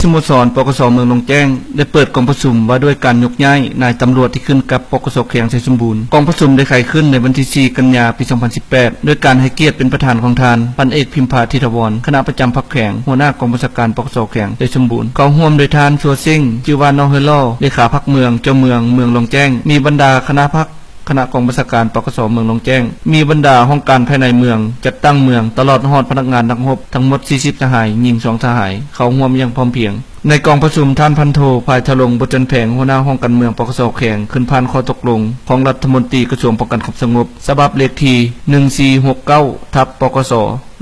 ສະໂມສອນ ປກສ ເມືອງຫຼວງແຈ້ງ ໄດ້ເປີດກອງປະຊຸມວ່າດ້ວຍການຍົກຍ້າຍນາຍຕຳຫຼວດທີ່ຂຶ້ນກັບ ປກສ ແຂວງໄຊສົມບູນ. ກອງປະຊຸມໄດ້ໄຂຂຶ້ນໃນວັນທີສີ່ ກັນຍາ ປີສອງພັນສິບແປດ ໂດຍການໃຫ້ກຽດເປັນປະທານຂອງທ່ານ ພັນເອກ ພິມພາ ທິດຖາວອນ ຄະນະປະຈຳພັກແຂວງ, ຫົວໜ້າກອງບັນຊາການ ປກສ ແຂວງໄຊສົມບູນ. ເຂົ້າຮ່ວມໂດຍທ່ານ ຊົ່ວເຊັງ ຊື່ວ່ານໍເຮີລໍ ເລຂາພັກເມືອງ, ເຈົ້າເມືອງເມືອງຫຼວງແຈ້ງ, ມີບັນດາຄະນະພັກ, ຄະນະກອງບັນຊາການ ປກສ ເມືອງຫຼວງແຈ້ງ, ມີບັນດາຫ້ອງການພາຍໃນເມືອງ, ຈັດຕັ້ງເມືອງ, ຕະຫຼອດຮອດພະນັກງານນັກຮົບ ທັງໝົດສີ່ສິບສະຫາຍ, ຍິງສອງສະຫາຍ, ເຂົ້າຮ່ວມຢ່າງພ້ອມພຽງ. ໃນກອງປະຊຸມ, ທ່ານພັນໂທ ພາຍທະລົງ ບົດຈັນແພງ ຫົວໜ້າຫ້ອງການເມືອງ ປກສ ແຂວງ ຂຶ້ນຜ່ານຂໍ້ຕົກລົງຂອງລັດຖະມົນຕີກະຊວງປ້ອງກັນຄວາມສະຫງົບ ສະບັບເລກທີໜຶ່ງສີ່ຫົກເກົ້າ ທັບ ປກສ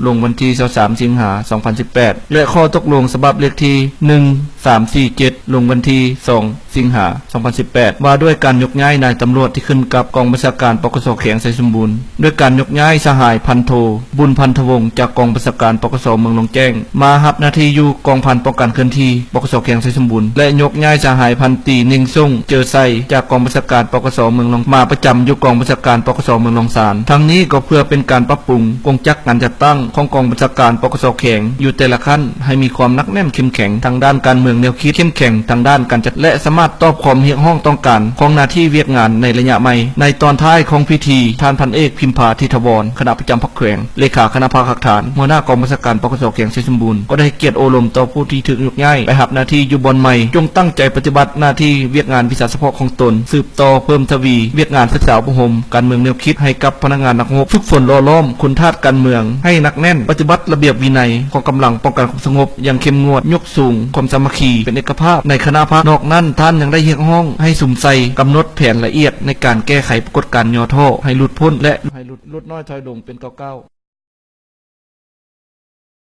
ລົງວັນທີຊາວສາມ ສິງຫາ ສອງພັນສິບແປດ ແລະ ຂໍ້ຕົກລົງສະບັບເລກທີໜຶ່ງສາມສີ່ເຈັດ ລົງວັນທີສອງ ສິງຫາ ສອງພັນສິບແປດ ວ່າດ້ວຍການຍົກຍ້າຍນາຍຕຳຫຼວດທີ່ຂຶ້ນກັບກອງບັນຊາການ ປກສ ແຂວງໄຊສົມບູນ ດ້ວຍການຍົກຍ້າຍສະຫາຍພັນໂທ ບຸນພັນທະວົງ ຈາກກອງບັນຊາການ ປກສ ເມືອງຫຼວງແຈ້ງ ມາຮັບໜ້າທີ່ຢູ່ກອງພັນປ້ອງກັນເຄື່ອນທີ່ ປກສ ແຂວງໄຊສົມບູນ ແລະ ຍົກຍ້າຍສະຫາຍພັນຕີ ເນັ່ງສົງ ເຈີໄຊ ຈາກກອງບັນຊາການ ປກສ ເມືອງຫຼວງ ມາປະຈຳຢູ່ກອງບັນຊາການ ປກສ ເມືອງຫຼວງຊານ. ທັງນີ້ກໍເພື່ອເປັນການປັບປຸງກົງຈັກການຈັດຕັ້ງຂອງກອງບັນຊາການ ປກສ ແຂວງ ຢູ່ແຕ່ລະຂັ້ນ ໃຫ້ມີຄວາມໜັກແໜ້ນເຂັ້ມແຂງທາງດ້ານການເມືອງ, ແນວຄິດເຂັ້ມແຂງທາງດ້ານການຈັດ ແລະ ສາມາດຕອບຄວາມຮຽກຮ້ອງຕ້ອງການຂອງໜ້າທີ່ວຽກງານໃນໄລຍະໃໝ່. ໃນຕອນທ້າຍຂອງພິທີ, ທ່ານ ພັນເອກ ພິມພາ ທິດຖາວອນ ຄະນະປະຈຳພັກແຂວງ, ເລຂາຄະນະພັກຮາກຖານ, ຫົວໜ້າກອງບັນຊາການ ປກສ ແຂວງໄຊສົມບູນ ກໍໄດ້ໃຫ້ກຽດໂອ້ລົມຕໍ່ຜູ້ທີ່ຖືກຍົກຍ້າຍໄປຮັບໜ້າທີ່ຢູ່ບ່ອນໃໝ່, ຈົ່ງຕັ້ງໃຈປະຕິບັດໜ້າທີ່ວຽກງານວິຊາສະເພາະຂອງຕົນ, ສືບຕໍ່ເພີ່ມທະວີວຽກງານສຶກສາອົບຮົມການເມືອງ, ແນວຄິດໃຫ້ກັບພະນັກງານນັກຮົບ, ຝຶກຝົນຫຼໍ່ຫຼອມຄຸນທາດການເມືອງໃຫ້ໜັກແໜ້ນ, ປະຕິບັດລະບຽບວິໄນຂອງກຳລັງປ້ອງກັນຄວາມສະຫງົບຢ່າງເຂັ້ມງວດ, ຍົກສູງຄວາມສາມັກຄີເປັນເອກະພາບໃນຄະນະພັກ. ນອກນັ້ນ, ທ່ານຍັງໄດ້ຮຽກຮ້ອງໃຫ້ສຸມໃສ່ກຳນົດແຜນລະອຽດໃນການແກ້ໄຂປາກົດການຫຍໍ້ທໍ້ໃຫ້ຫຼຸດພົ້ນ ແລະ ໃຫ້ຫຼຸດ ຫຼຸດນ້ອຍຖອຍລົງເປັນກ້າວໆ.